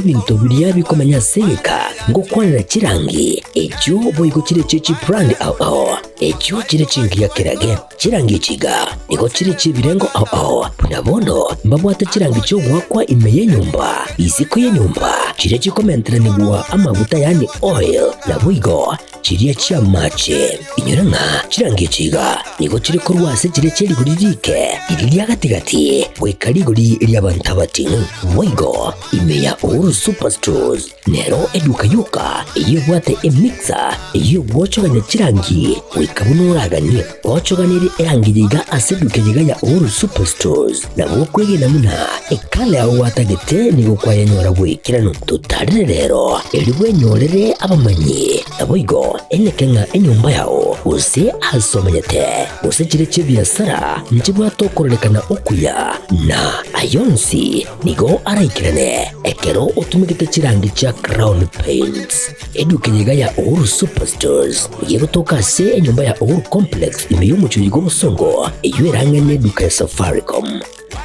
ebinto biria bikomenya ase egeka, ngokwanera chirangi, echio boigo chire chie chibrand ao ao, echio chire chingiya kerage. Chirangi echi iga nigo chire chi'ebirengo ao ao, buna bono mbabwate chirangi chi'ogoakwa ime y'enyomba, isiko y'enyomba, chiria chikomenteranigwa amaguta yaani oil, naboigo chiria chi'amache. Inyora ng'a chirangi echi iga nigo chire korwa ase chiria chie rigori riike, riria ria gati-gati, goika rigori ri'abanto abating'u. Boigo ime ya Uhuru Superstores Nero eduka yoka eyio ebwate emixer eyio egwochogania chirangi goika buna oraganie. Ochoganerie erangi eye iga ase eduka eye iga ya Uhuru Superstores. Nabo okwegena buna ekala yao gwatagete nigo kwayenyora goikeranu. Totarere rero erio bwenyorere abamanyi. Naboigo eneke ng'a enyomba yao gose ase omenyete gose chire chi'ebiasara nchibwate okororekana okuya na ayonsi Nigo araikerane ekero otumegete chirangi chia Crown Paints. Eduka eye iga ya Uhuru Superstores nigo egotoka ase enyomba ya Uhuru Complex ime y'omochie oyo bw'obosongo eyio erang'e neduka ya Safaricom.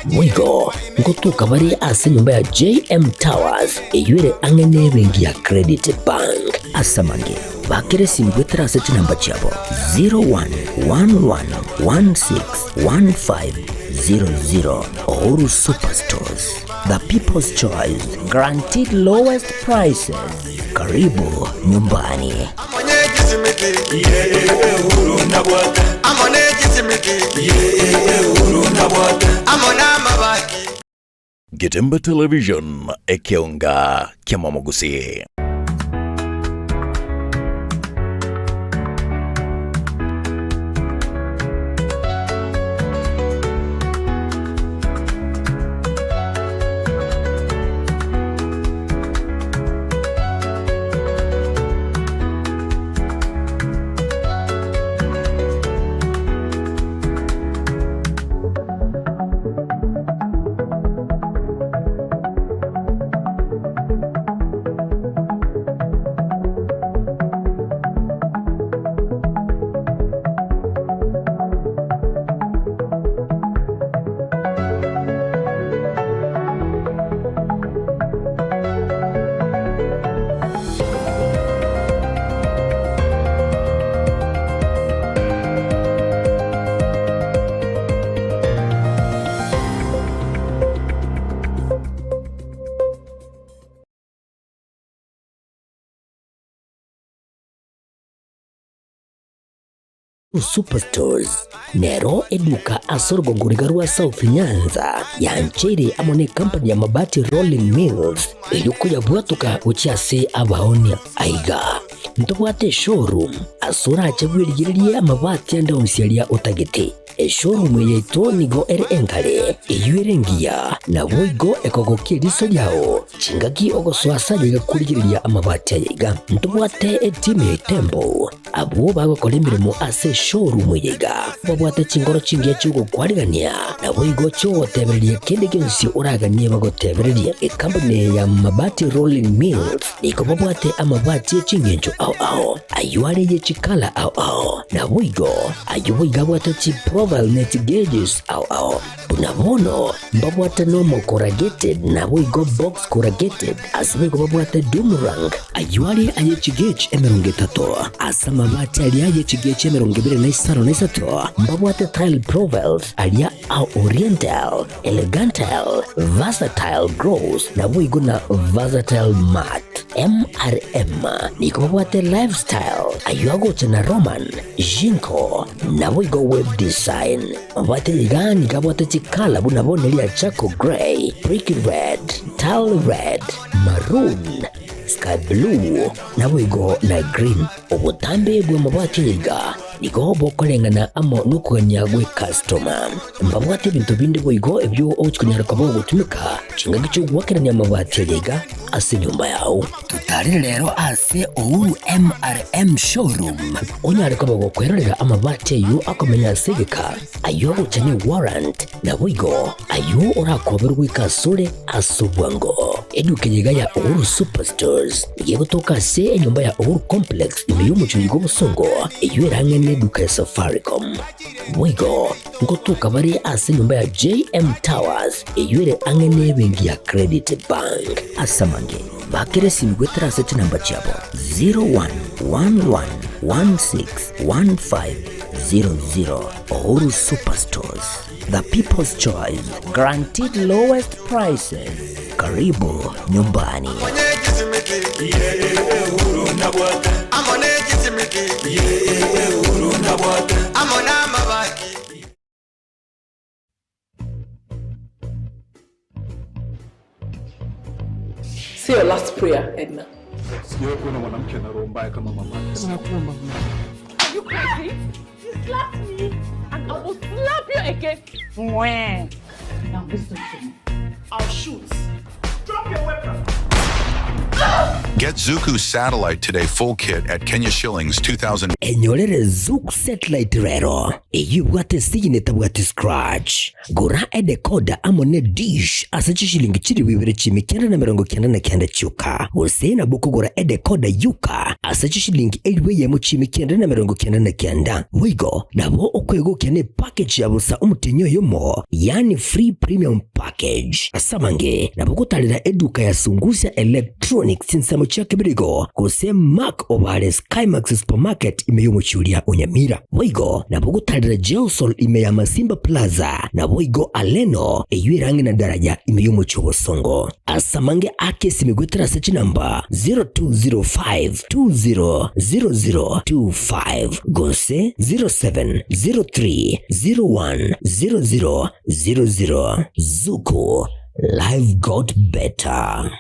Boigo ngotoka bare ase enyomba ya JM Towers eyio ere ang'e nebenki ya Credit Bank. Ase amange, bakera esimi goetera ase chinamba chiabo 0111161500. Uhuru Superstores, the people's choice, guaranteed lowest prices. Karibu nyumbani. Getembe Television, ekeonga ki'amamogusii. Superstores nero eduka ase orogongo riga rwa South Nyanza yancheire amo ne company ya Mabati Rolling Mills erio koyabwatoka gochia ase abaonia. Aiga ntobwate eshowroom ase orache bwerigererie amabati ande onsi aria otagete. Eshowroom eye yaito nigo ere enkare, eyio ere engiya, naboigo ekogokia eriso riao chingaki ogosoa ase aye iga korigereria amabati aya iga. Ntobwate etimu ya Itembo, abwo bagokora emeremo ase eshowroom eye iga, babwate chinkoro chingiya chi'ogokwarigania, naboigo chi'ogotebereria kende gionsi oraganie bagotebererie. Ekampuni eye ya Mabati Rolling Mills nigo babwate amabati e chingencho ao ao, ayio are ye chikala ao ao, naboigo Ayio boigo abwate chiprofile ne chigeges ao ao. Buna bono mbabwate normal corrugated naboigo box corrugated ase boigo babwate doom rank ayio are aye chigauge 30 ase amabati aria aye chigauge 23 mbabwate tile profiles aria a oriental, elegantal, versatile gloss naboigo na versatile matte. MRM nigo babwate lifestyle ayio agocha na Roman, Jinko, naboigo web design. Mabwate iga nigo abwate chikala buna bono eria charcoal grey, brick red, tile red, maroon, sky blue, naboigo na green. Obotambe bw'amabwati aya iga nigo bokoreng'ana amo nokogania gw'ekastoma. Mbabwate ebinto binde boigo ebio ogochia konyara koba ogotumeka chingaki chi'ogoakerania amabati aya iga ase enyomba yao. Totarere rero ase Uhuru MRM Showroom onyare koba gokwerorera amabati ayio akomenya ase egeka, ayio agocha ne warrant, naboigo ayio orakoberwe goika asore ase obwango. Eduka eye iga ya Uhuru Superstores nigo egotoka ase enyomba ya Uhuru Complex ime y'omochie oyio bw'obosongo eyio erang'e neduka ya Safaricom. Boigo ngotoka bare ase enyomba ya JM Towers eyio ere ang'e nebenki ya Credit Bank. Ase amange. Bakera esimi goetera ase chinamba chiabo 0111161500. Uhuru Superstores, the people's choice, guaranteed lowest prices. Karibu nyumbani. Say your last prayer, Edna. Sijawahi kuona mwanamke ana roho mbaya kama mama. Nakuomba mama. Are you crazy? You slapped me and I will slap you again. Mwah. Now listen to me. I'll shoot. Drop your weapon. Get Zuku Satellite Today full kit at Kenya shillings 2000. Enyorere Zuku Satellite rero eyio ebwate sign etabwati scratch. Gora edecoder amo ne dish ase chishilingi chilifu ibere chiimi kianda na emerongo kianda na kianda chioka, gose nabo okogora edecoder yoka ase chishilingi elifu eyemo chiimi kianda na emerongo kianda na kianda. Boigo nabo okwegokia ne package ya bosa omotienyi oyomo, yaani free premium package. Ase amange nabo ogotarera eduka ya Sungusia Electronics chinsemo chia Kebirigo gose Mark Obare Skymax Supermarket ime y'omochie oria o Nyamira. Boigo nabo ogotarera Gelsol ime ya Masimba Plaza, naboigo Aleno eyio ere ang'e na daraja ime y'omochie o Bosongo. Ase amange ake esimi goetera ase chinamba 0205200025 gose 0703010000. Zuku, life got better.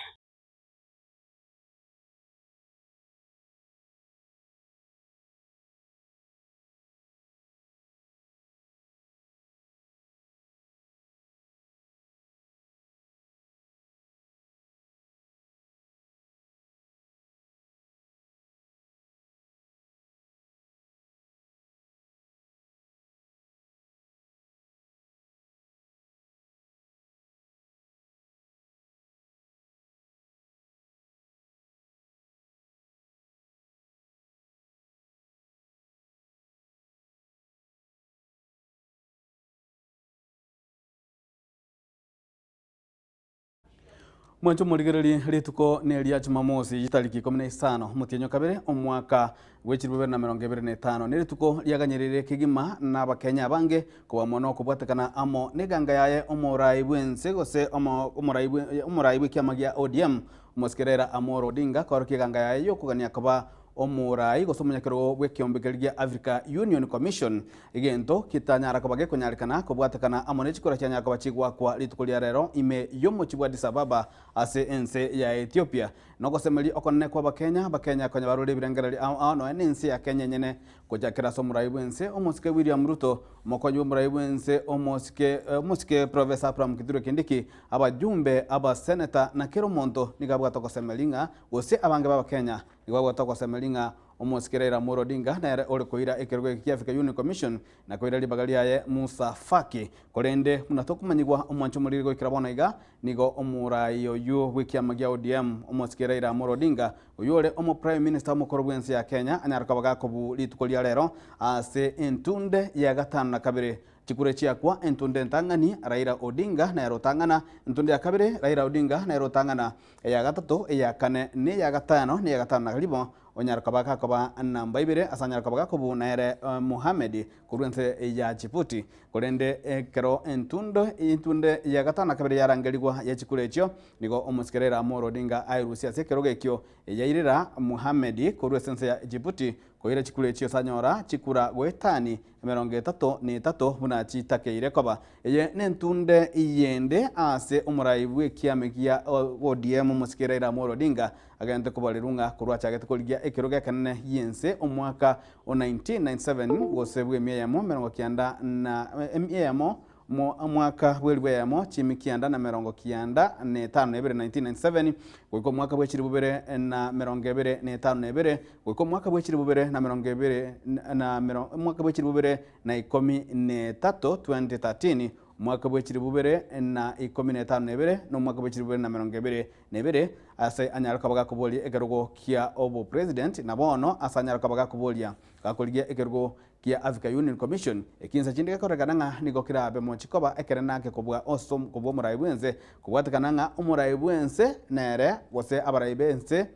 Mwanche omorigererie rituko neria Jumamosi chitariki ikomi na isano omotienyi o kabere omwaka bwe chilifu bibere na emerongo ebere na etano. Nerituko riaganyereire kegima na abakenya abange kobua mono okobwatekana amo neganga yaye omorai bwense gose omorai omorai bwekiama gia ODM omosike Raila Amolo Odinga koorokia eganga yaye yokogania koba Omorai gose omonyakerogo bw'ekeombe keria gia Africa Union Commission, egento kitanyara koba gekonyarekana kobwatekana amo ne chikura chianyara koba chigoakwa rituko ria rero ime y'omochie bw'Addis Ababa ase ense ya Ethiopia. Nogosemeria okonene kw'Abakenya, Abakenya konya barure ebirengererio ao ao nonya nense ya Kenya enyene gochakera ase omorai bw'ense omosike William Ruto, omokonyi bw'omorai bw'ense omosike omosike Professor Abraham Kithure Kindiki, abajumbe, abaseneta na kera omonto nigo abwate ogosemeria ng'a gose abange b'Abakenya Nigo agwete ogosemeria ng'a omosike Raila Amolo Odinga nere ore koira ekerogo eke kia Africa Union Commission na koira ribaga riaye Musa Faki. Korende buna tokomanyigwa omwancho omoriri goikera bono iga, nigo omorai oyio bw'ekiama gia ODM omosike Raila Amolo Odinga oyio ore omo Prime Minister omokoro bw'ense ya Kenya anyare koba gakobu rituko ria rero ase entunde ya gatano na kabere Chikura chiakwa entunde entang'ani, Raila Odinga nere otang'ana, entunde ya kabere, Raila Odinga nere otang'ana, eya gatato, eya kane, na eya gatano, na eya gatano na rimo, onyare koba gakoba namba ibere, ase anyare koba gakobu nere Mohamed korwa ense ya Djibouti. Korende ekero entundo entunde ya gatano na kabere yarangerigwa ye chikura echio, nigo omosike Raila Amolo Odinga aerusie ase ekerogo ekio, yairera Mohamed korwa ase ense ya Djibouti, Koira chikura echio osanyora chikura goetani emerongo etato na etato buna chitakeire koba. Eye nentunde eyende ase omorai bw'ekiama gia ODM omosike Raila Amolo Odinga agente kobarerwa ng'a korwa achagete korigia ekerogo ekenene gi'ense omwaka o 1997 gose bw'emia eyemo emerongo kianda na emia eyemo Omwaka bw'elifu eyemo chimi kianda na merongo kianda na etano na ebere, 1997, goika omwaka bwe chilifu bibere na merongo ebere na etano na ebere, goika omwaka bwe chilifu bibere na merongo ebere na omwaka bwe chilifu bibere na ikomi na etato, 2013, Omwaka bwe chilifu bibere na ikomi na etano na ebere, na omwaka bwe chilifu bibere na emerongo ebere na ebere, ase anyare koba gakoboria ekerogo kia obopresident, na bono ase anyare koba gakoboria gakorigia ekerogo kia Africa Union Commission. Ekinsa chinde gekorekana ng'a nigo kerabe mochi koba ekerene ake kobua ase kobua omorai bw'ense, kobwatekana ng'a omorai bw'ense nere gose abarai b'ense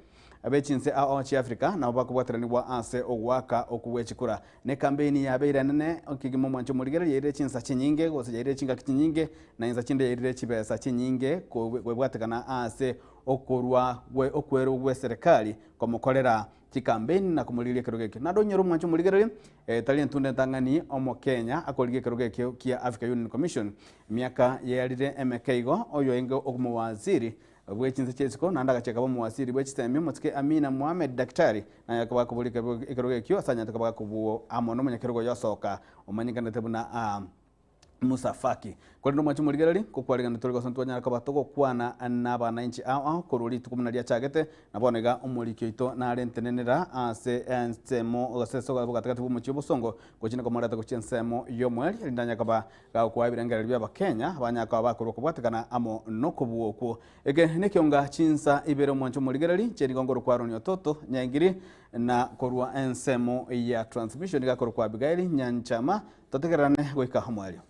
be chinse ao chi'Africa nabo bakobwateranigwa ase ogoaka okwo gwe chikura. Ne ekampeini yabeire enene kegima omwancho omorigereria yairire chinsa chinyinge gose yairire chingaki chinyinge na insa chinde yairire chibesa chinyinge kobwatekana ase okorua okwerwa gwe serikali komokorera chikampeini na komorigeria ekerogo ekio. Naende onyore omwancho omorigereria tari entunda entang'ani omokenya akorigia ekerogo ekio kia Africa Union Commission. Emiaka yarire emeke igo oyoenge omowaziri bwe chinse chia isiko naende agachia akaba omowaziri bwe chisemi omosike Amina Mohamed Daktari naye akaba akoboria ekerogo ekio ase anyarete koba gakobua amo nomonyakerogo oyo osoka omanyekanete buna Musa Faki. Korende omwanche omorigereri, nkokwarigana tore gose ntwanyara koba togokwana nabananchi ao ao korwa rituko buna riachagete, na bono iga omoriki oito nare ntenenera ase ensemo gose ase obogatagati bw'omochie obosongo gochia na komoreta gochia ensemo y'omoerio, erinde anyare koba gagokwaa ebirengererio bi'Abakenya banyare koba bakorwa kobwatekana amo nokobua okwo. Eke nekionga chinsa ibere omwanche omorigereri, inche nigo nkorokwa Aaron Ototo Nyaengiri, na korwa ensemo ya transmission nigo akorokwa Abigaili Nyanchama. Totegererane goika omoerio.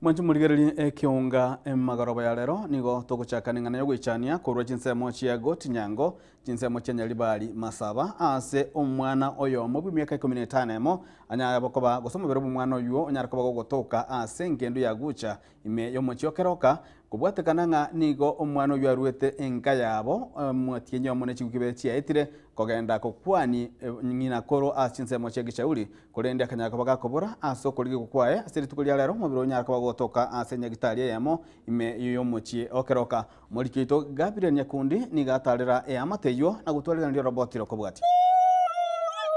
Mwanche morigererie ekeunga emagoroba ya rero nigo togochaka neng'ana yogoichania korwa chinsemo chia Gotinyango chinsemo chia Nyaribari Masaba ase omwana oyomo bw'emiaka ikomi na etano emo anyare koba gose omobere bw'omwana oywo onyare koba gogotoka ase engendo ya Gucha ime y'omochie o Keroka kobwatekana ng'a nigo omwana oywo aruete enka yabo omotienyi omo ne chiguki ibere chiaetire kogenda kokwani ng'ina koro ase chinsemo chia Gichauri korende akanyara koba gakobora ase okorigigwa kwaye ase rituko ria rero omobere onyare koba gogotoka ase enyagitari eyemo ime y'omochie o Keroka. Omoriki oito Gabriel Nyakundi nigo atarera eamate eywo na gotwarigana roboti rokobwatia.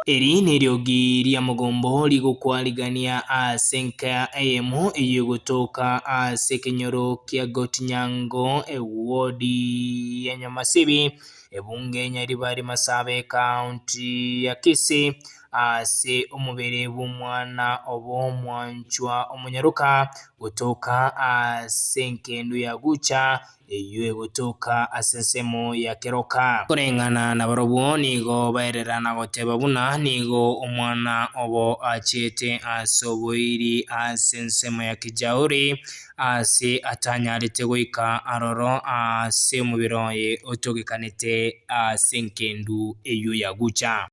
Eri neriogi ria mogombo rigokwarigania ase enka eyemo eyio egotoka ase ekenyoro kia Gotinyango ewodi ya Nyamasibi ebunge Nyaribari Masaaba ekaunti ya Kisii ase omobere bw'omwana obo omwanchwa omonyaroka gotoka ase engendu ya Gucha eyio egotoka ase ensemo ya Keroka. Koreng'ana nabarobwo nigo baererana goteba buna nigo omwana obo achiete ase oboiri ase ensemo ya Kijauri ase atanyarete goika aroro ase omobere oye otogekanete ase engendu eyio ya Gucha.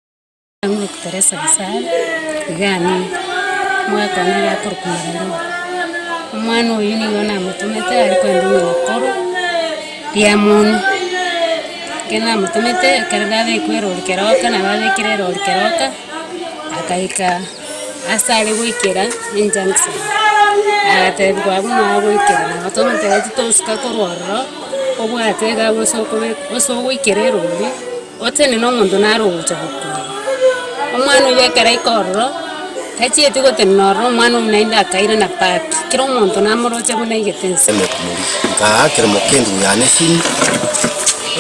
Teresa Gesare, iga nigo omwaka one nigo akorokwa Mararua. Omwana oyio nigo namotomete are kogenda omonyakoro riamoni, ekero namotomete ekero nabekwa erori keroka nabo abekire erori keroka, akaika ase are goikera ejunction, agatebiwa abwo noo agoikera nabo tomotebetie tosuka korwa ororo, obwate iga gose okobeka gose ogoikera erori. Otenene omonto nare ogocha gokuura. Omwana oyio ekero aika ororo, tachieti gotenena ororo omwana oyio naende akairana back, kera omonto namoroche buna aigete ense. Nkaakera mokendu yane esimi,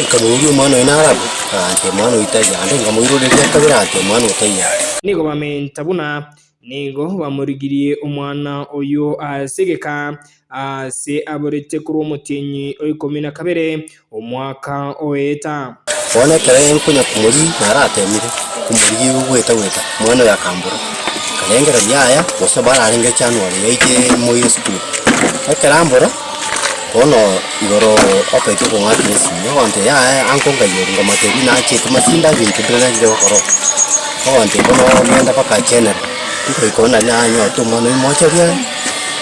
nkamoboria omwana oyo nare abwo, agantebia omwana oyio taiyo ande, nkamoiroreria kabere agantebia omwana oyo taiyo are. Nigo bamenta buna nigo bamorigirie omwana oyio ase egeka, Aase aborete korwa omotienyi o ikomi na kabere, omwaka oeta. Bono ekero nkonya komorigia naratemire komorigia igo goeta goeta, omwana oyo akambora, nkarengereria yaya gose bararenge January yaike moire esukuru. Ekero ambora, bono igoro opetie okong'akera esimi, ogontebia yaya anko nkaiyora nkamotebia nachete masimba ebinto mbire narire gokora oo, ogontebia bono genda mpaka general, nkoika oo nari nanyorete omwana oyio mochari aye.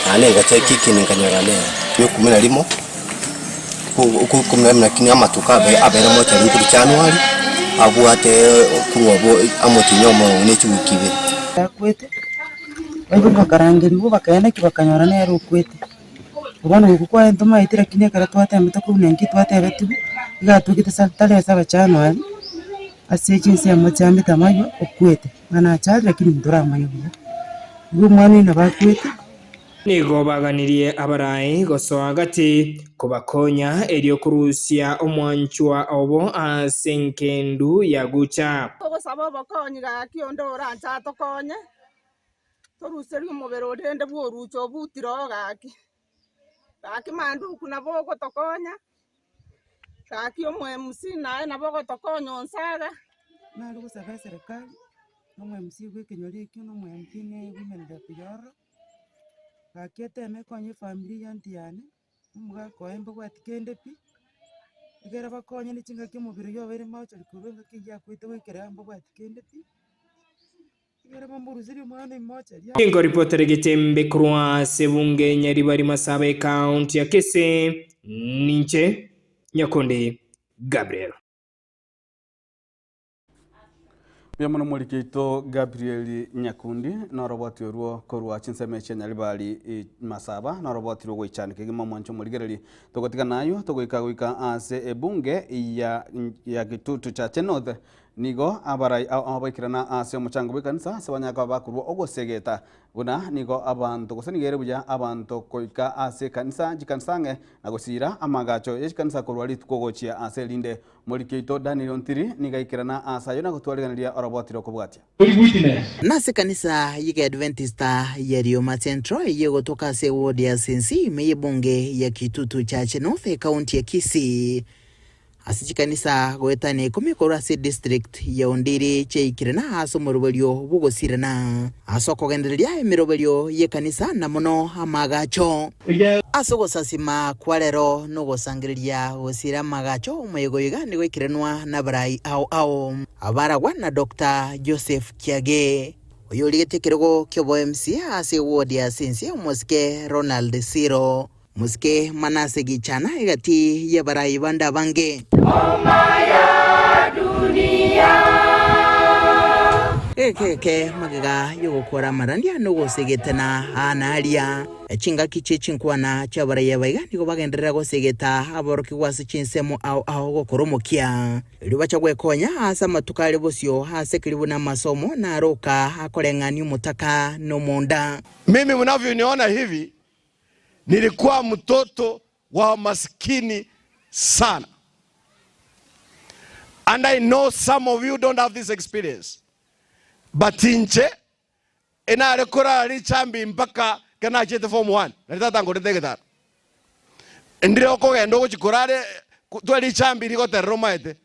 Naende ngachaka ekiina nkanyora nere ikomi na rimo, ikomi na rimo lakini amatuko abe abere mochari korwa January, abwate korwa abwo amotienyi omorongo ne chiwiki ibere. Akwete, baibori bakarangerigwa bakaenda ki bakanyora nere okwete. Bono gokwa kwaye ntomaeti lakini ekero twatembete korwa naki twatebetigwe, iga atwekete sa tarehe saba January, ase chinsemo chia Metamaywa okwete, ng'a nachare lakini ntoramanya buya. Igo omwana oyo nabo akwete, Nigo baganirie abarai gosoa gati kobakonya erio korusia omwanchwa obo ase engendu ya gucha. Togosaba obokonyi gaki onde oranche atokonye, toruserie omobere oria rende bw'oruche obutire oo gaki. Gaki manduku nabo ogotokonya, gaki omo MC naye nabo ogotokonya onsaga. Nare gosaba eserekari, na omo MC bwa ekenyoro ekio, na omo MP na women rep ya ororo, gaki eteme ekonye efamiri ya aunty yane, omogaka oye mbabwati kende pi, ekere bakonyane chingaki omobere oywo obeire mortuary korwa engaki eywo akwete goikera iga mbabwati kende pi. Ninkoripotere getembe korwa ase ebunge Nyaribari Masaba ekaunti ya Kisii, ninche Nyakundi Gabriel. Mbuya mono omoriki oito Gabriel Nyakundi noroboti orwo korwa chinsemo chia Nyaribari Masaba noroboti rw'ogoichani kegima omwancho omorigereri togotiga nayo togoika goika ase ebunge ya ya Kitutu Chache North Nigo abarai ao baikerana ase omochango bw'ekanisa ase banyare koba bakorua ogosegeta, buna nigo abanto gose nigo ere buya abanto goika ase ekanisa chikanisa ang'e na gosiira amaagacho ye chikanisa korwa rituko gochia ase erinde. Omoriki oito Daniel Ontiri nigo aikerana aase ayio na gotwarigeneria oroboti rw'okobwatia. Nase ekanisa y'Ekeadventista ya Rioma Central eyio egotoka ase eward ya Sensi ime y'ebunge ya Kitutu Chache North ekaunti ya Kisii. Ase chikanisa goetania ikomi korwa ase district ya Ondiri chiaikire na ase omoroberio bw'ogosirana ase okogendereria emeroberio y'ekanisa na mono amaagacho. Ase ogosasima kwa rero nogosangereria gosira amaagacho omoyega oyo iga nigo aikirenwa nabarai ao ao abaragwa na Doctor Joseph Kiage oyorigetie ekerogo ki'obo MCA ase eward ya Sense omosike Ronald Siro. Mosike Manase gichana egati y'abarai bande abange. Egeke magega y'ogokora amarandia na ogosegetana aa na aria. Chingaki chie chinkwana chi'abarai aba iga nigo bagenderera gosegeta aborokigwa ase chinsemo ao ao gokora omokia. Erio bacha gwekonya ase amatuko are bosio ase keria buna amasomo naroka akoreng'ania omotaka na omonda. Mimi mnavyoniona hivi Nilikuwa mtoto wa maskini sana and I know some of you don't have this experience but inche enare korara richambi mpaka ekero nachete form one nari tata angorete egetanda ndire okogenda ogochi korara twa richambi rigoterera omaete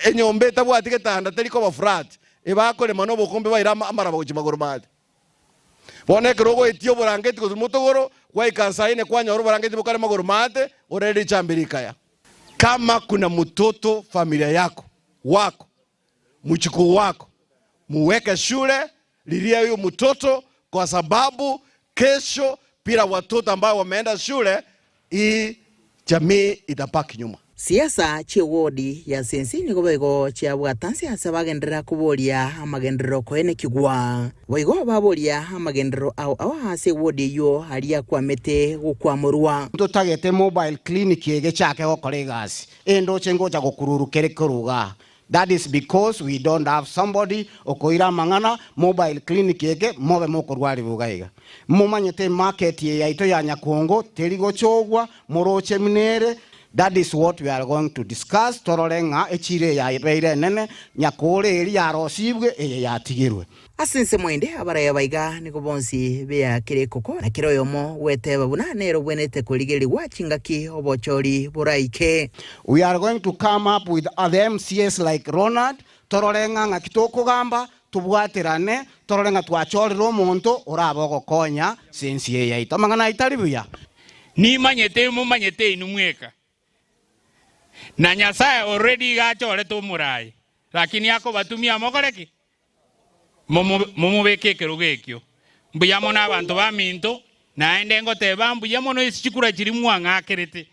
enyomba etabwati getanda teri koba flat ebakorema na obokombe baire amaraba gochia magoro maate. Bono ekero ogoetia oborangeti gose motogoro, gwaika nsa ine kwanyora oborangeti bokare magoro maate, orere richambe rikaya. Kama kuna mtoto familia yako, wako, mchukuu wako, muweke shule, lilia huyo mtoto kwa sababu kesho bila watoto ambao wameenda shule, hii jamii itabaki nyuma. Siasa chi'ewodi ya Sensi nigo boigo chiabwata nse ase bagenderera koboria amagenderero koenekigwa. Boigo baboria amagenderero ao ao ase ewodi eyio aria akwamete gokwamorwa. Ntotagete mobile clinic eye gechake gokora egasi, endoche ngocha gokururu kere korwa igaa. That is because we don't have somebody okoira amang'ana mobile clinic eke mobe mokorwariwa iga iga. Momanyete emarket eye yaito ya Nyakongo teri gochogwa, moroche buna ere, that is what we are going to discuss torore ng'a echiro eye yabeire enene, Nyakore eria yarosibwe eye yatigirwe. Ase ensemo ende abaraya baiga nigo bonsi beakire ekoko, na kera oyomo gweteba buna nere obwenerete korigererigwa chingaki obochori boraike. We are going to come up with other MCAs like Ronald, torore ng'a ng'aki tokogamba, tobwaterane, torore ng'a twachorire omonto orabe ogokonya ase ense eye yaito. Amang'ana ayio tari buya. Nimanyete momanyete inwe mweka, na Nyasae already iga achorete omoraai, lakini akobatumia mokore ki? Momobeke ekerogo ekio. Mbuya mono abanto baminto, naende ngoteba mbuya mono ase chikura chiria mwang'akerete.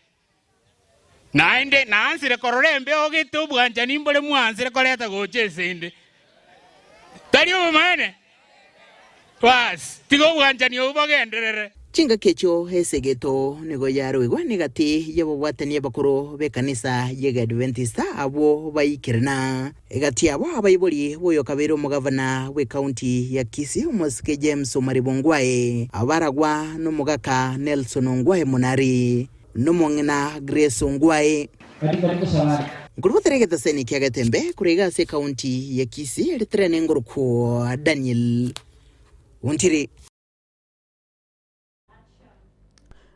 Naende naansire korora embeo gete obwanchani mbore mwaansire koreta gocha ase inde. Tari obomaene? Baas, tiga obwanchani obwo bogenderere. Chingaki echio esegeto nigo yaroigwe negati y'ababwatani abakoro b'ekanisa y'Egeadventista abwo baikerana. Egati yabo abaibori b'oyokabeire omogavana bw'ekaunti ya Kisii omosike James Omariba Ongwae, abaragwa nomogaka Nelson Ongwae Monari, nomong'ina Grace Ongwae. Nkorobotera egetaseni kia Getembe korwa iga ase ekaunti ya Kisii ritere nengorokwo Daniel Ontiri.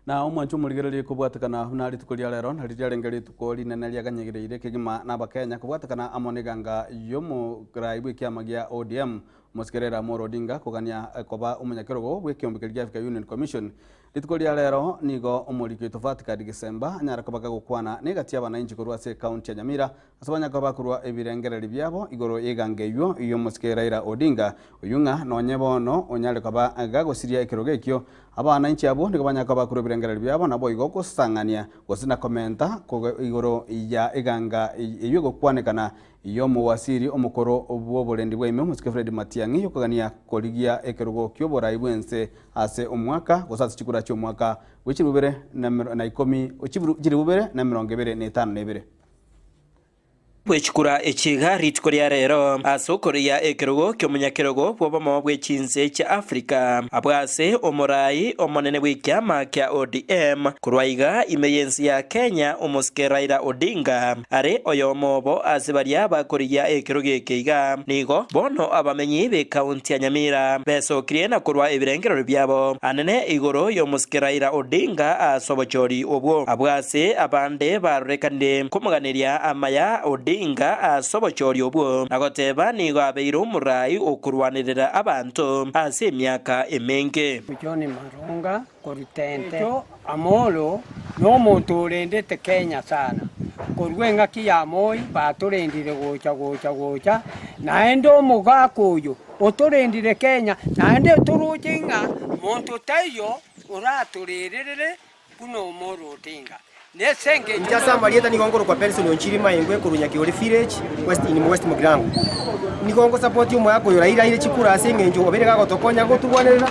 Na omwancho omorigererie kobwatekana buna rituko ria rero nari riarenge rituko rinene riaganyegereire kegima na abakenya kobwatekana amo neganga y'omorai bw'ekiama gia ODM Omosike Raila Amolo Odinga kogania koba omonyakerogo bw'ekeombe gia Africa Union Commission. Rituko ria rero nigo omoriki oito Vatikad Gisemba anyare koba gagokwana negati y'abanainchi korwa ase ekaunti ya Nyamira Ase banyaka bakorua ebirengererio biabo igoro y'eganga eyio y'omosike Raila Odinga, oyio ng'a nonye bono onyare koba gagosiria ekerogo ekio, abananchi abwo nigo banyaka bakorua ebirengererio biabo naboigo gosang'ania gose na komenta igoro ya eganga eyio egokwanekana y'omowasiri omokoro bw'oborendi bwa ime omosike Fred Matiang'i yokogania korigia ekerogo ki'oborai bw'ense ase omwaka gose ase chikura chi'omwaka bwe chilifu bibere na ikomi chilifu bibere na emerongo ebere na etano na ebere. Bw'echikura echi iga rituko ria rero, ase okoria ekerogo ki'omonyakerogo bw'obomo bwe chinse chia Afrika, abwo ase omorai omonene bw'ekiama kia ODM korwa iga ime y'ense ya Kenya omosike Raila Odinga are oyomo obo ase baria bakorigia ekerogo eke iga. Nigo bono abamenyi b'ekaunti ya Nyamira besokirie na korwa ebirengererio biabo anene igoro y'omosike Raila Odinga ase obochori obwo. Abwo ase abande barorekanire komoganeria amaya Odinga ase obochori obwo na goteba nigo abeire omorai okorwanerera abanto ase emiaka emenge. John Maronga korwa Tente. Amolo nomonto orendete Kenya sana. Korwa engaki ya Moi batorendire gocha gocha gocha, naende omogaka oyo otorendire Kenya naende toroche ng'a monto taiyo oratorererere buna Omolo Odinga. Nese engencho Inche ase amarieta nigo nkorokwa Benson Onchiri Maengwe korwa Nyakiore Village, West in West Mugirango. Nigo ngosapoti omoaka oyo Raila aire chikura ase eng'encho obeire gagotokonya goturwanerera,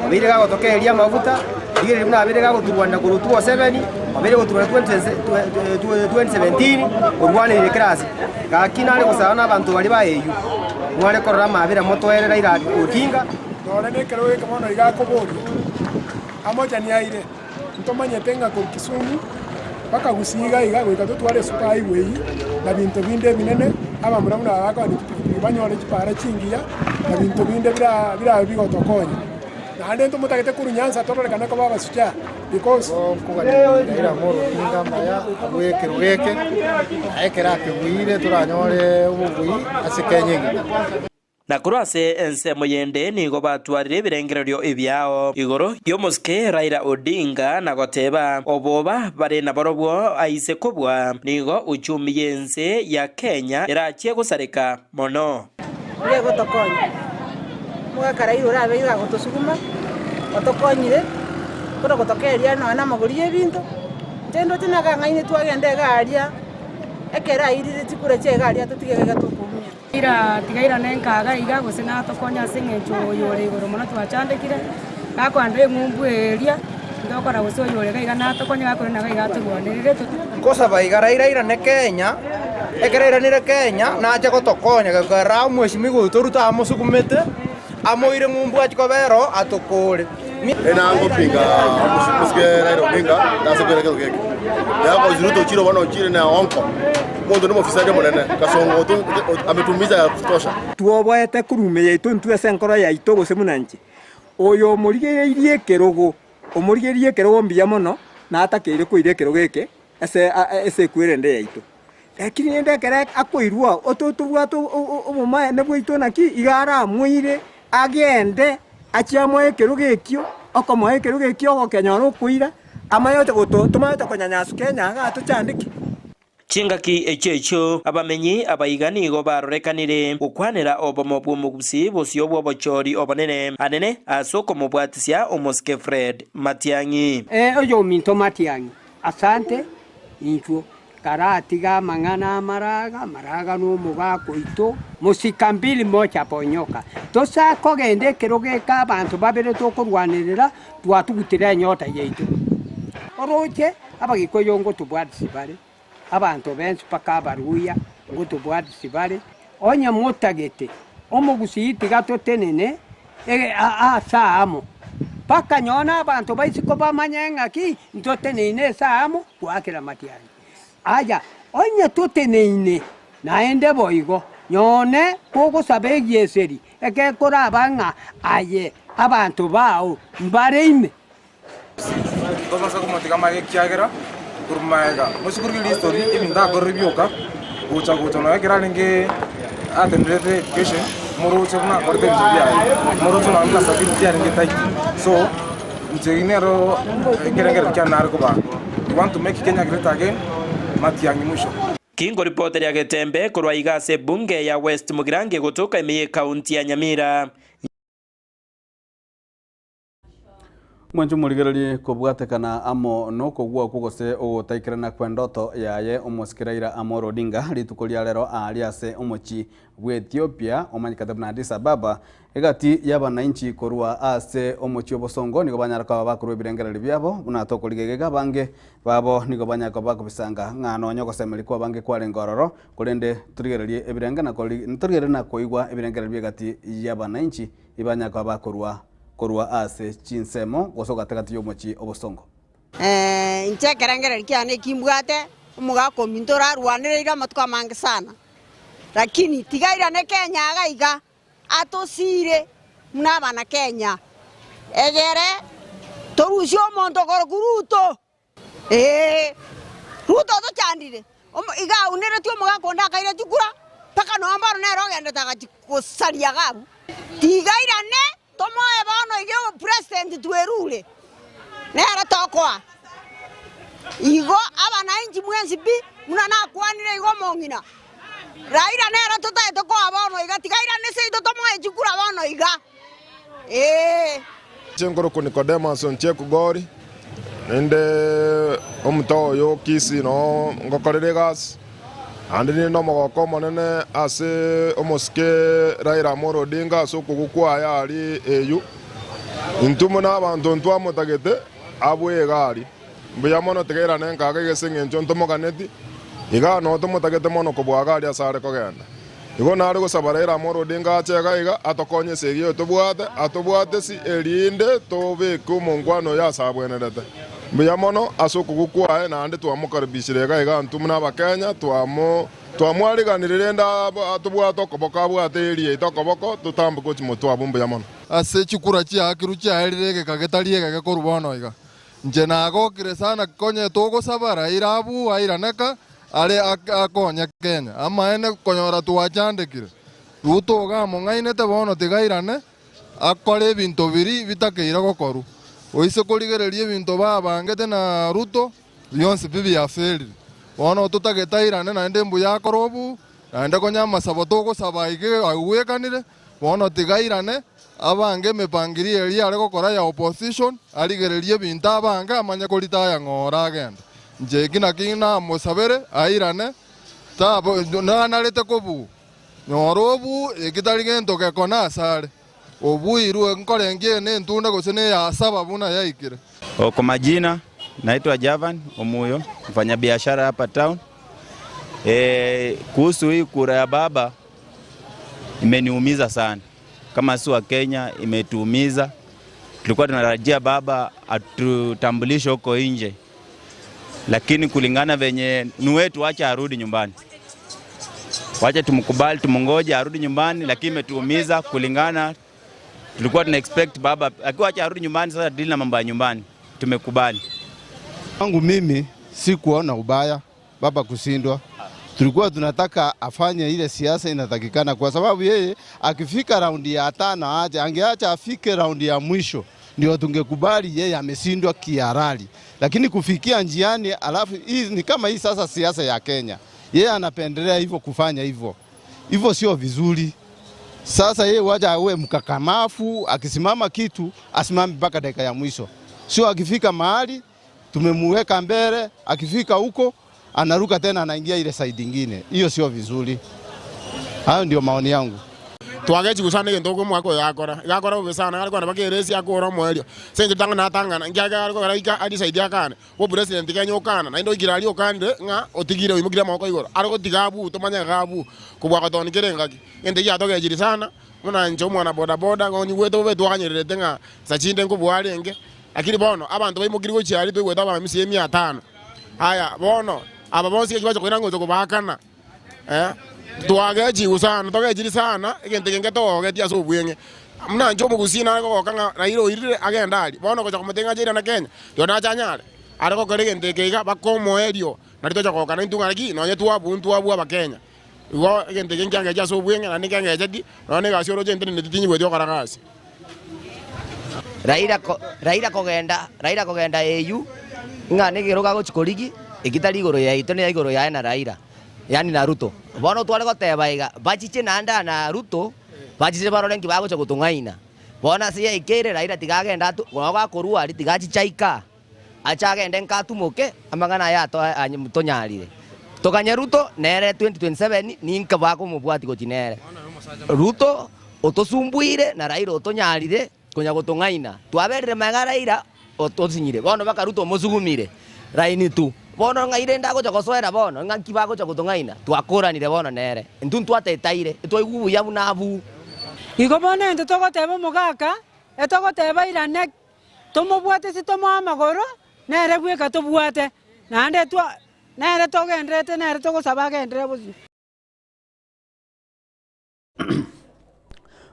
obeire gagotokereria amaguta, rigereria buna abeire gagoturwanera korwa 2007, obeire goturwanera 2017, orwaneire kera ase. Gaki nare gosaba na abanto baria ba AU, mware korora amabera motoere Raila Odinga. Nore nekero geke bono iga akoboria, amochani aire. Ntomanyete ng'a korwa Kisumu mpaka Gusii iga iga goika totware esuper highway eyio na binto binde ebinene, abamura buna aba bakoenda chipikipiki banyore chipara chingiya na binto binde bira birabe bigotokonya. Naende ntomotagete korwa Nyanza tororekane koba abasuchaa because. Nkoganeria Raila Amolo Odinga amaya abue ekerogo eke, na ekero akebuire toranyore obobui ase Kenya engima. Na korwa ase ensemo yende nigo batwarire ebirengererio ebiao igoro y'omosike Raila Odinga na goteba oboba bare naborobwo aise kobua nigo uchumi y'ense ya Kenya erachie gosareka mono. Nigo egotokonya, omogaka Raila orabe iga agotosuguma, otokonyire, buna gotokeria nonya na amagori ya ebinto, inche ndoche nakang'ainetwe twagenda iga aria, ekero airire chikura chia iga aria atotige iga tokoumia. Ira tiga irane nkaga iga, gose natokonye ase engencho oyore igoro mono twachandekire, gakoenda eng'umbu eria, ntokora gose oyore iga iga natokonye gakorenda iga iga atorwanerere. Nkosaba iga Raila airane Kenya, ekero airanire Kenya nache gotokonya gekogera omweshimiwa oito Ruto amosugumete, amoire ng'umbu achie kobera oo atokore. Enangopinga omosike Raila Odinga nase koira kero geke. Yakozi Ruto ochire bono ochire na onko. Omonto no mofisadi omonene kasongo oto ametumiza ya kutosha. Twoboete korwa ime yaito intwe ase enkoro yaito gose buna inche, oyo omorigereirie ekerogo, omorigereirie ekerogo mbuya mono, na atakeire koira ekerogo eke ase ase ekwerende yaito. Lakini rende ekero akoirwa oo, tobwate obomaene bwaito naki, iga aramoire agende achie amoe ekerogo ekio, okomoa ekerogo ekio ogokenyora okoira, amayote goto tomaete konyanyasuka enyaga atochandeke. Chingaki echio echio abamenyi abaiga nigo barorekanire gokwanera obomo bw'omogusii bosio bw'obochori obonene anene ase okomobwatisia omosike Fred Matiang'i. Ee, oyominto Matiang'i, asante inchuo. Karatiga amang'ana amaraga, amaraga nomogaka oito, mosika mbili mocha ponyoka. Tosakogenda ekero geka abanto babere tokorwanerera, twatugutire enyota yaito. Oroche abagikuyu ngotobwatisi bare, abanto bensi mpaka abaruya ngotobwatisi bare, onye motagete omogusii tiga totenene ase amo, mpaka nonye na abanto ba isiko bamanye ng'aki ntoteneine ase amo goakera amatiang'i. Aya, onye toteneine naende boigo, nyone kogosaba egieseri egekoraba ng'a aye abanto bao mbare ime. Tobasa komotiga amaiga ekiagera korwa magega mosikorigereria history ebinto akorire bioka gocha gocha nonya ekero arenge atenerete education moroche buna akorete ebinto biaye moroche nonya buna stability yarenge tight so inche eywo nero ekerengererio kiane nare kobaa we want to make Kenya great again matiang'i mwisho. Kingoripoteria Getembe korwa iga ase ebunge ya West Mugirango egotoka ime y'ekaunti ya Nyamira. Mwanche omorigererie kobwatekana amo nokogwa okwo gose ogotaikerana kw'endoto yaye omosike Raila Amolo Odinga rituko ria rero aaria ase omochie bw'Ethiopia omanyekete buna Addis Ababa. Egati y'abanainchi korwa ase omochie obosongo nigo banyara koba bakorwa ebirengererio biabo buna tokoriga egega abange babo nigo banyara koba bakobisanga ng'a nonya ogosemeria kw'abange kwarenge ororo korende torigererie ebirenge na torigererie na koigwa ebirengererio bi'egati y'abanainchi Ibanyare koba bakorua korwa ase chinsemo gose ogatagati y'omochie obosongo. Inche ekerengererio kiane eki mbwate, omogaka ominto orarwanereire amatuko amange sana, lakini tiga airane Kenya iga iga, atosiire buna abana Kenya, egere torusie omonto okorokwa Ruto. Ee, Ruto otochandire, omo iga auneretie omogaka onde akaira chikura, mpaka nonya bono nere ogendete agachia gosaria iga abwo. Tiga airane tomoe bono iga obopresident twerure, nere tokoa. Igo abanainchi mwensi pi, buna nakwanire igo omong'ina, Raila nere totaete koa bono iga, tiga airane seito tomoe chikura bono iga, ee. Inche nkorokwa Nicodemus Onchieku Gori, naende omoto oyo o Kisii noo ngokorera egasi, naende ninde nomogoko omonene ase omosike Raila Amolo Odinga ase okogwa kwaye aria AU. Intwe buna abanto ntwamotagete abue iga aria. Mbuya mono tiga irane nkaga iga ase engencho ntomoganeti, igaa noo tomotagete mono kobua iga aria ase are kogenda. Igo nare gosaba Raila Amolo Odinga ache iga iga atokonye esegi eye tobwate, atobwate si erinde tobeke omonkwano oyo ase abwenerete. Mbuya mono ase okogwa kwaye naende twamokaribishire iga iga intwe buna abakenya twamo twamwariganirie rende atobwate okoboko abwate eri yaito okoboko totamboke gochia motwe abwo mbuya mono. Ase chikura chiaakirwe chiaerire egeka getari egeke korwa bono iga. Inche nagokire sana konye togosaba Raila abwo airaneka are akonye Kenya. Amaene konyora twachandekire. Ruto iga among'ainete bono tiga airane akore ebinto biri bitakeire gokorwa. Oise korigereria ebinto babangete na Ruto bionsi pi biaferire. Bono totagete airane naende mbuya akore obu naende konya amasabo togosaba iga agwekanire Bono tiga airane, abange emepangirio eria are gokora ya opposition, arigererie ebinto abange amanye koritaya ng'o oragende. Inche eki naki namosabere airane, tabo nanarete kobua. Nyora obu eki tari gento gekona asare. Obuirwe nkorengia eye nentunda gose neya saba buna yaikire. Kwa majina naitwa Javan Omuyo, mfanyabiashara hapa town. E, kuhusu hii kura ya baba imeniumiza sana, kama si wa Kenya imetuumiza. Tulikuwa tunatarajia baba atutambulishe huko nje, lakini kulingana venye ni wetu, acha arudi nyumbani, wacha tumkubali, tumungoje arudi nyumbani, lakini imetuumiza kulingana, tulikuwa tuna expect baba akiwa, acha arudi nyumbani, sasa deal na mambo ya nyumbani, tumekubali. Wangu mimi sikuona ubaya baba kushindwa. Tulikuwa tunataka afanye ile siasa inatakikana, kwa sababu yeye akifika raundi ya tano aje, angeacha afike raundi ya mwisho ndio tungekubali yeye ameshindwa kihalali, lakini kufikia njiani, alafu hii ni kama hii sasa siasa ya Kenya, yeye anapendelea hivyo kufanya hivyo hivyo, sio vizuri. Sasa yeye wacha awe mkakamafu, akisimama kitu asimame mpaka dakika ya mwisho, sio akifika mahali tumemuweka mbele, akifika huko anaruka tena anaingia ile side ingine. Hiyo sio vizuri. Hayo ndio maoni yangu. Twagechigwa sana egento okomoaka oyo akora, iga akora bobe sana, iga arikogenda mpaka eresi akore omoerio. Ase eng'encho tang'ana atang'ana, nkiagera arikogera goika adecide akane, obopresident Kenya okana, naende oikire aria okanire ng'a otigire oimokirie amaboko igoro, are gotiga abwo tomanye iga abwo, kobua gotoni kera engaki. Egento ekio giatogechirie sana, buna inche omwana bodaboda, igo nyigwete bobe twaganyererete ng'a nsa chinde nkobua arenge, lakini bono abanto baimokirie gochia aria toigwete abamisia emia tano. Aya bono, aba bonsi gaki bacha koira ngocha kobaakana. Twagechigwe sana, togechiri sana, egento eke nketogogetie ase obweng'e. Buna inche omogusii nare kogoka ng'a Raila oirire agende aria, bono ogocha komotebia ng'a ache airane Kenya, rirorio nache anyare? Are gokora egento eke iga mpaka omoerio, nario tocha kogoka naintwe ng'a naki nonye twabua ntwabua abakenya. Igo egento eke nkiangeche ase obweng'e naende nkiangecheti, nonya na egasi oroche nteneneti tinyigweti gokora gasi. Raila ko Raila kogenda Raila kogenda AU, ng'a nekerogo agochi korigi, eki tari igoro yaito ne igoro yaye na Raila, yaani na Ruto. Bono tware goteba iga, bachiche naende aa na Ruto, bachiche barore nki bagocha gotong'aina. Bono ase yaikeire Raila tiga agende atu nabo gakorwa aria tiga achiche aike aa. Ache agende nka atumoke, amang'ana aya tonyarire. Toganye Ruto nere 2027 ninka bakomobwati gochi nere. Ruto otosumbuire na Raila otonyarire konya gotong'aina. Twaberire magega Raila otosinyire bono baka Ruto omosugumire raini tu. Bono ng'ai rende agocha gosoera bono ng'aki bagocha gotong'aina twakoranire bono nere. Intwe ntwatetaire twaigwa buya buna abwo. Igo bono intwe togoteba omogaka, etogoteba irane Tomobwate ase tomoe amagoro, nere bweka tobwate, naende twa nere togendererete nere togosaba agenderere bosio.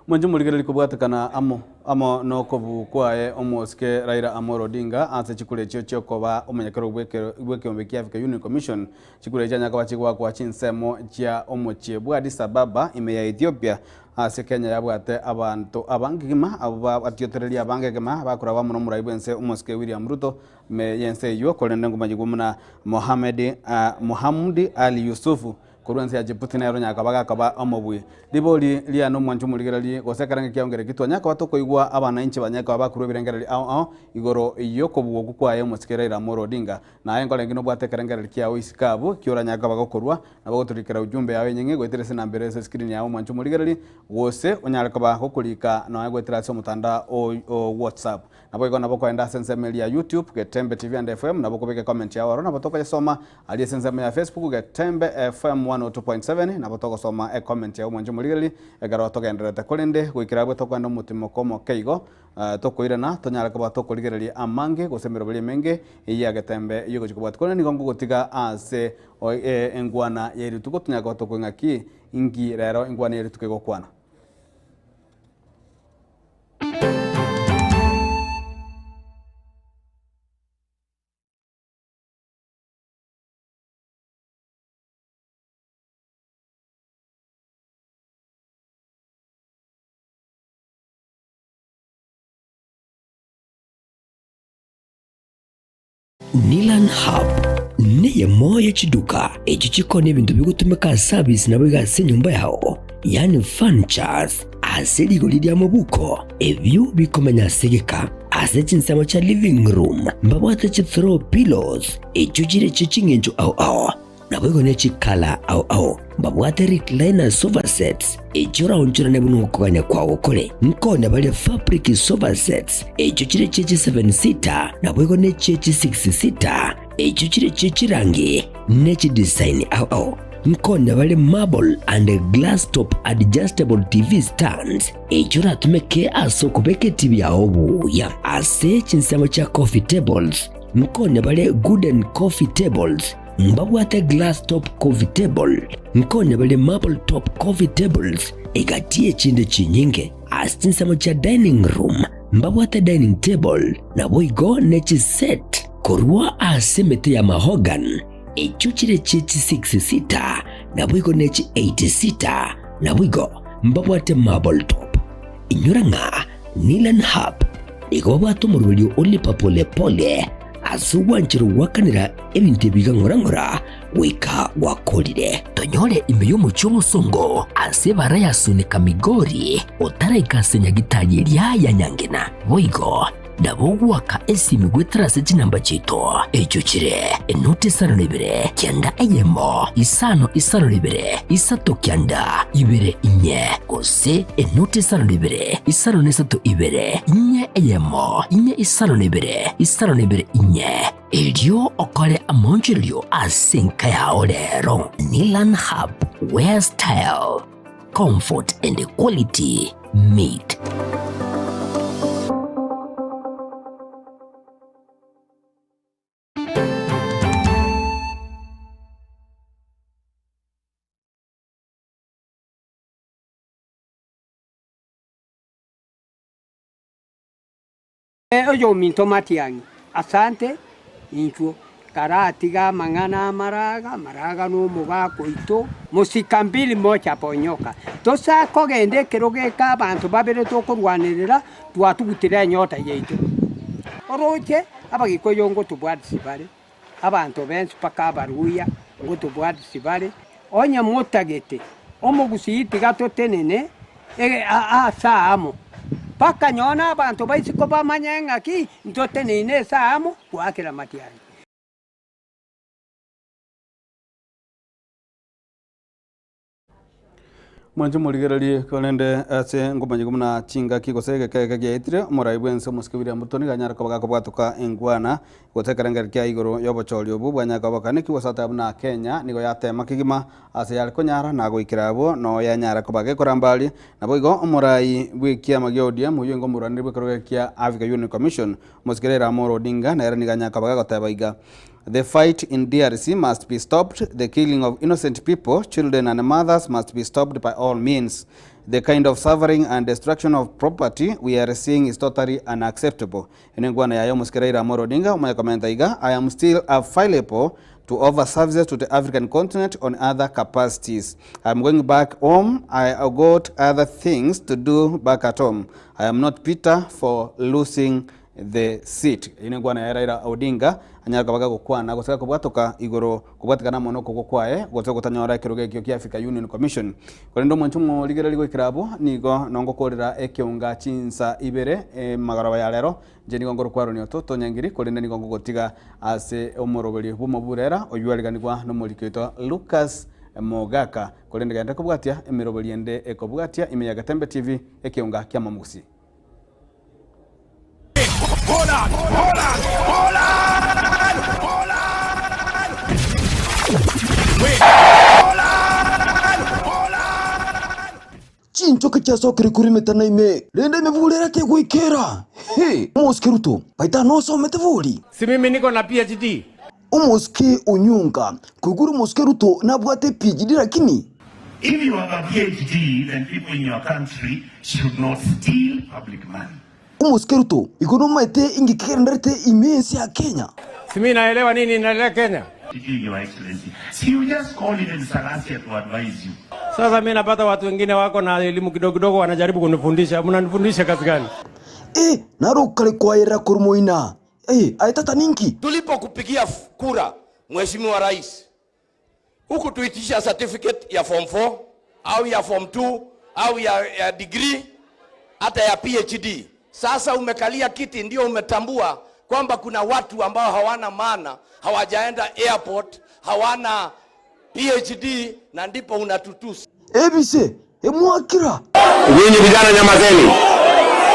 Mwanche morigererie kobwatekana amo amo nokobu kwaye omosike Raila Amolo Odinga ase chikura echio chiokoba omonyakerogo bw'ekeombe kia Africa Union Commission. Chikura echio chianya koba chigoakwa chinsemo chia omochie bwa Addis Ababa ime ya Ethiopia Ase Kenya yabwate abanto abange kegima abwo batiotereria abange kegima bakoragwa amo nomorai bwense omosike William Ruto ime yense eyio korende nkomanyigwa buna Mohamed Mohamud Ali Yusufu korwa ense ya Djibouti nere onyara koba gakoba omobui. Ribori riane omwancho omorigererie gose ekerengo kiao nkereki twanyare koba tokoigwa abanainchi banyare koba bakorwa ebirengererio ao ao igoro yokobua okwo kwaye omosike Raila Amolo Odinga. Naye nkorenge nobwate ekerengererio kiao isiko abwo ki oranyare koba gokorwa Nabo ogotorikera ujumbe yao enyeng'e goetera ase enamba ere ase escreen yao omwanche omorigererie, gose onyare koba gokorika nonya goetera ase omotandao o WhatsApp. Naboigo nabo okoenda ase ensemo eria ya YouTube, Getembe TV and FM, nabo okobeka ecomment yao ororo, nabo tokoyesoma aria ase ensemo ya Facebook, Getembe FM 102.7, nabo togosoma ecomment yao omwanche omorigererie ekero togendererete. Korende goikera abwo tokoenda omotimoko omoke igo, Tokoirana tonyare koba tokorigereria amange gose emeroberi emenge ya getembe y'ogochia kobwatia. Korende nigo ngogotiga ase engwana ye rituko tonyare koba tokoing'a ki inki rero engwana ye rituko egokwana. Nilan Hub neyemo ye chiduka echio chikoonia ebinto bigotumeka ase service naboigo ase enyomba yao, yaani furnitures, ase rigori ria mobuko, ebio bikomenya ase egeka. Ase chinsemo chia living room mbabwate chi throw pillows echio chire chie ching'encho ao ao. Naboigo ne chikala ao ao mbabwate recliner sofa sets, echio oraonchorane buna okogania kwao kore. Nkonya bare fabric sofa sets, echio chire chie chi seven seater, naboigo ne chie chi six seater, echio chire chie chirangi ne chidesign ao ao. Nkonya bare marble and glass top adjustable TV stands, echio oratumeke ase okobeka etibi yao buya. Ase chinsemo chia coffee tables, nkonya bare gooden coffee tables, Mbabwate glass top coffee table, nkonya bare marble top coffee tables, egati y'echinde chinyinge. Ase chinsemo chia dining room mbabwate dining table, naboigo ne chiset korwa ase emete ya mahogany, echio chire chie chi six seater, naboigo ne chi eight seater, naboigo mbabwate marble top. Inyora ng'a Nilan Hub nigo babwate omoroberio o lipa pole pole ase ogwanchera goakanera ebinto ebi iga ng'ora ng'ora goika gwakorire. Tonyore ime y'omochie omosongo ase ebara ya Sunika Migori otaraika ase nyagitari eria ya Nyangena. Boigo. Nabo ogoaka esimi goetera ase chinamba chiaito, echio chire, enoti isano na ibere, kianda eyemo, isano isano na ibere, isato kianda, ibere inye, gose enoti isano na ibere, isano na isato ibere, inye eyemo, inye isano na ibere, isano na ibere inye. Erio okore amaonchorerio ase enka yao rero. Nilan Hub, where style, comfort and quality meet. Oyominto Matiang'i, asante inchuo, karatiga amang'ana amaraga, amaraga nomogaka oito, mosika mbili mocha ponyoka. Tosakogenda ekerogo eke abanto babere tokorwanerera, twatugutire enyota yaito. Oroche abagikuyu ngotobwatisi bare, abanto bensi mpaka abaruya ngotobwatisi bare, onye motagete omogusii tiga totenene ase amo, mpaka nonye na abanto ba isiko bamanye ng'aki ntoteneine ase amo goakera amatiang'i. Mwanche morigererie, korende ase nkomanyigwa buna chingaki gose egeka eke giaetire, omorai bw'ense omosike William Ruto nigo anyare koba gakobwatoka engwana gose ekerengererio kia igoro y'obochori obwo bwanyare koba bokaneki gose ateba buna Kenya nigo yatema kegima ase yare konyara na goikera abwo noo yanyara koba gekoramba aria. Naboigo omorai bw'ekiama gia ODM oyio onge omorwaneri bw'ekerogo kia Africa Union Commission omosike Raila Amolo Odinga nere nigo anyare koba gagoteba iga. The fight in DRC must be stopped, the killing of innocent people, children and mothers must be stopped by all means. The kind of suffering and destruction of property we are seeing is totally unacceptable. Eno enkwana yaye omosike Raila Amolo Odinga omanye komenta iga, I am still available to offer services to the African continent on other capacities. I am going back home, I got other things to do back at home. I am not bitter for losing the seat. Eyio nenkwana yaye Raila Odinga anyare koba gagokwana gose gakobwatoka igoro kobwatekana amo nokogwa kwaye gose gotanyora ekerogo ekio kia Africa Union Commission. Korende omwancho omorigereria goikera abwo nigo nongokorera ekeunga chinsa ibere emagoroba ya rero inche nigo nkorokwa Aaron Ototo Nyangiri korende nigo ngogotiga ase omoroberi bw'omoburera oyio ariganigwa nomoriki oito Lucas Mogaka. Korende genda kobwatia emeroberi ende ekobwatia ime ya Getembe TV ekeunga ki'amamusi. Chinchoke chiasokire korwa emetana ime, rende emeburi ere tegoikera. He! Omosike Ruto, baita nosomete bori? Si mimi niko na PhD. Omosike Onyonka, koigure omosike Ruto nabwate PhD lakini? If you have a PhD then people in your country should not steal public money. Omosike Ruto, igo nomaete inki kegendererete ime y'ense ya Kenya? Si mimi naelewa nini inaendelea Kenya. PhD, Your Excellency. Si you just call even Salasya to advise you. Sasa mimi napata watu wengine wako na elimu kidogo kidogo wanajaribu kunifundisha. Mnanifundisha kazi gani? Eh, naro okare koayerera korwa moina. Eh, aye tata ninki? Tulipokupigia kura Mheshimiwa Rais, hukutuitisha certificate ya form 4 au ya form 2 au ya degree hata ya PhD. Sasa umekalia kiti, ndio umetambua kwamba kuna watu ambao hawana maana, hawajaenda airport, hawana PhD, na ndipo unatutusi. Ebise, emwakira. Nyinyi vijana nyamazeni.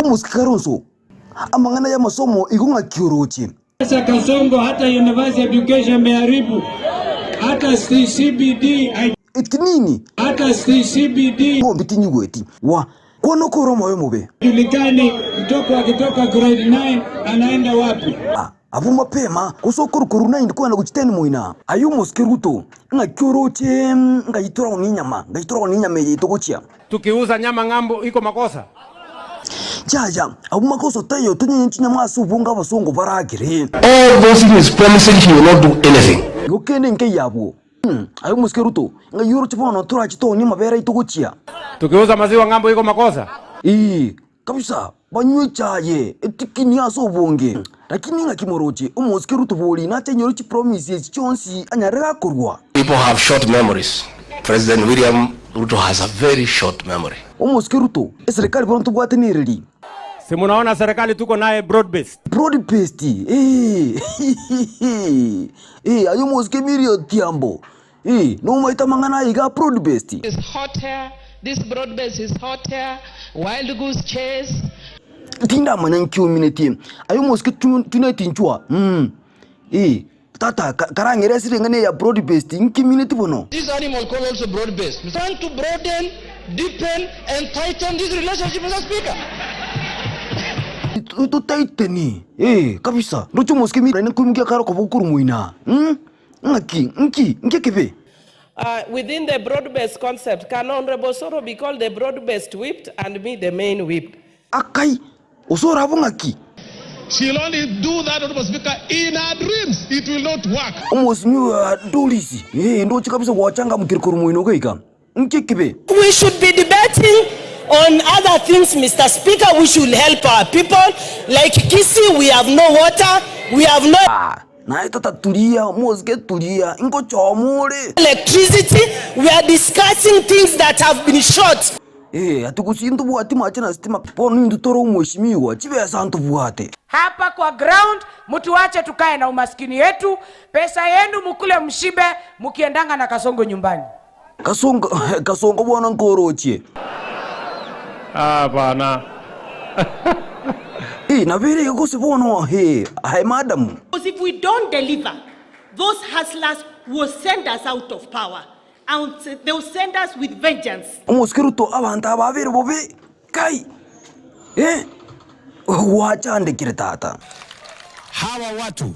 Omosike Kalonzo, amang'ana y'amasomo igo ng'aki oroche. Sasa Kasongo hata university education imeharibu. Hata CBD Eti nini? Hata CBD Ng'ombe tinyigweti. Wa, kwana okore omoyo omobe. Julikani mtoto akitoka grade 9 anaenda wapi? Ah, abwo mapema gose okorwa korwa 9 kogenda gochia 10 moina. Aye omosike Ruto, ng'aki oroche ng'ai toragwo nenyama, ng'ai toragwo nenyama eye togochia. Tukiuza nyama ng'ambo iko makosa? Yaya, abwo makosa taiyo tonyenye chinyama ase obonge abasongo baragere. All those he is promising he will not do anything. Igo kende nkeiyo abwo. Aye omosike Ruto, ng'ai oroche bono torache toonie amabere aito gochia? Tukiuza maziwa ng'ambo iko makosa? Ee, kabisa, banywe echaye etikini ase obonge. Lakini ng'aki moroche, omosike Ruto bori nache ainyore chipromise echi chionsi anyare gakorwa. People have short memories. President William Ruto has a very short memory. Omosike Ruto, eserekari bono tobwate nereri? Si munaona serikali tuko naye broad based. Broad based eh eh aye omosike Millie Odhiambo eh nomaete amang'ana aya iga broad based. Is hot air. This broad base is hot air. Wild goose chase. Tindamanya nki ominetie aye omosike Junet Nchwa mm eh tata karang'ere ase ring'ana eye ya broad based nki mineti bono? This animal called also broad based. Want to broaden, deepen and tighten this relationship, Mr. Speaker. Totaiteni eh kabisa ndoche omosike Millie naende nkoimokia kare okoboko korwa moino mm ng'aki nki nki ekebe? Within the broad-based concept, can Honorable Osoro be called the broad-based whip and me the main whip? Akai, Osoro abwo ng'aki? She'll only do that, Honorable Speaker, in her dreams. It will not work. Omosimi oyo Dorisi, ee, ndoche kabisa gwachangamokire korwa moino goika. Nki ekibe? We should be debating on other things, Mister Speaker, which will help our people. Like Kisii, we have no water, we have no Ah, naye tata turia, mosike turia, ingochoma ore. electricity. We are discussing things that have been short. Ee, ati gose intobwati mache na sitima, bono intwe tore omweshimiwa, chibesa ntobwate. Hapa kwa ground mtuache tukae na umaskini yetu, pesa yenu mukule mshibe mukiendanga na kasongo nyumbani. Kasongo, kasongo bono nkorochie. Ah, bana. Ee, nabo ere iga gose bono, ee, aye madam. Because if we don't deliver, those hustlers will send us out of power and they will send us with vengeance. Omosike Ruto abanto aba babere bobe kai eh gwachandekire tata. Hawa watu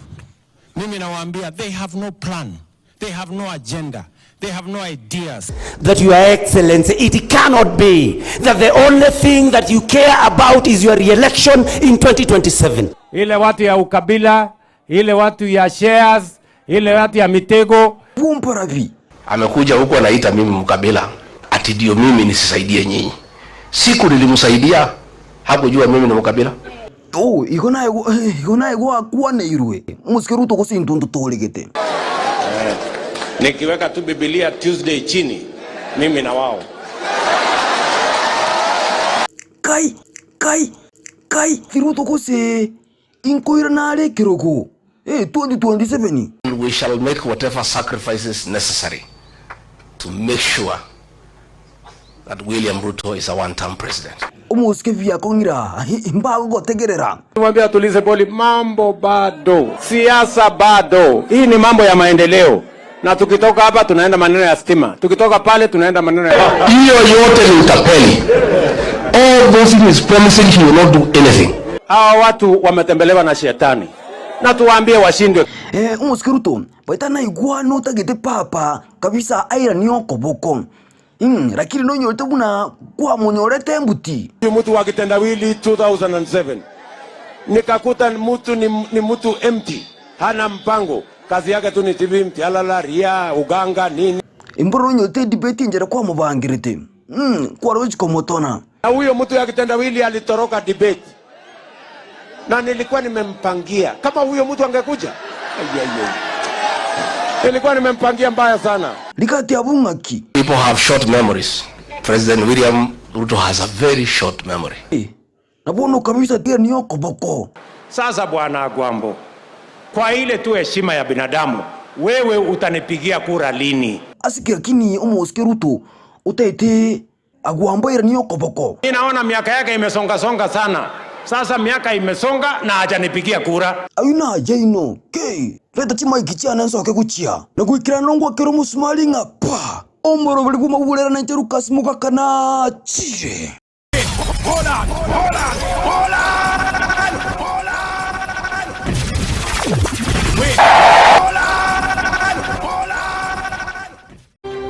mimi nawaambia they have no plan, they have no agenda, they have no ideas. That Your Excellency, it cannot be that the only thing that you care about is your re-election in 2027. Ile watu ya ukabila, ile watu ya shares, ile watu ya mitego. Bumparabi. Amekuja huku anaita mimi mkabila, ati ndio mimi nisisaidie nyinyi. Siku nilimsaidia hakujua mimi ni mkabila. Oh, igo naye igo naye gwakwaneirwe omosike Ruto gose intwe ntotoregete. Eh, nikiweka tu Biblia Tuesday chini, mimi na wao. Kai kai kai Ruto gose inkoira nare ekerogo eh 2027. We shall make whatever sacrifices necessary to make sure that William Ruto is a one-term president. Omosike biakong'ira mbagogotegerera. Mwambie atulize boli, mambo bado, siasa bado. Hii ni mambo ya maendeleo, na tukitoka hapa tunaenda maneno ya stima, tukitoka pale tunaenda maneno ya Hiyo yote ni utapeli. All those he is promising he will not do anything. Hawa watu wametembelewa na shetani, na tuwaambie washindwe. Eh, omosike Ruto baita naigwa notagete papa kabisa airanie okoboko mm, lakini nonyorete buna kwamonyorete embuti. Huyu mtu wa kitendawili 2007 nikakuta mtu ni, ni mtu empty, hana mpango, kazi yake tu ni TV, mtialala, ria, uganga nini. Emboro nonyorete edebate enchera kwamobangerete mm, kwarochi komotona. Na huyo mtu ya kitendawili alitoroka debate, na nilikuwa nimempangia kama huyo mtu angekuja. Ai, ai, ai. Nilikuwa nimempangia mbaya sana. Rikati abwo ng'aki? People have short memories. President William Ruto has a very short memory. Na bono kabisa tiga niyo okoboko. Sasa bwana Agwambo, kwa ile tu heshima ya binadamu, wewe utanipigia kura lini? Asike lakini omosike Ruto otaete Agwambo ere niyo okoboko. Mimi naona miaka yake imesonga songa sana. Sasa miaka imesonga na hajanipigia kura. Ayio naye inwe, kei, reta chimaiki chiane nsoke gochia, na goikera nongwakere omosumari ng'a pa! Omoroberi bw'amaburera nainche Lucas Mogaka nachire.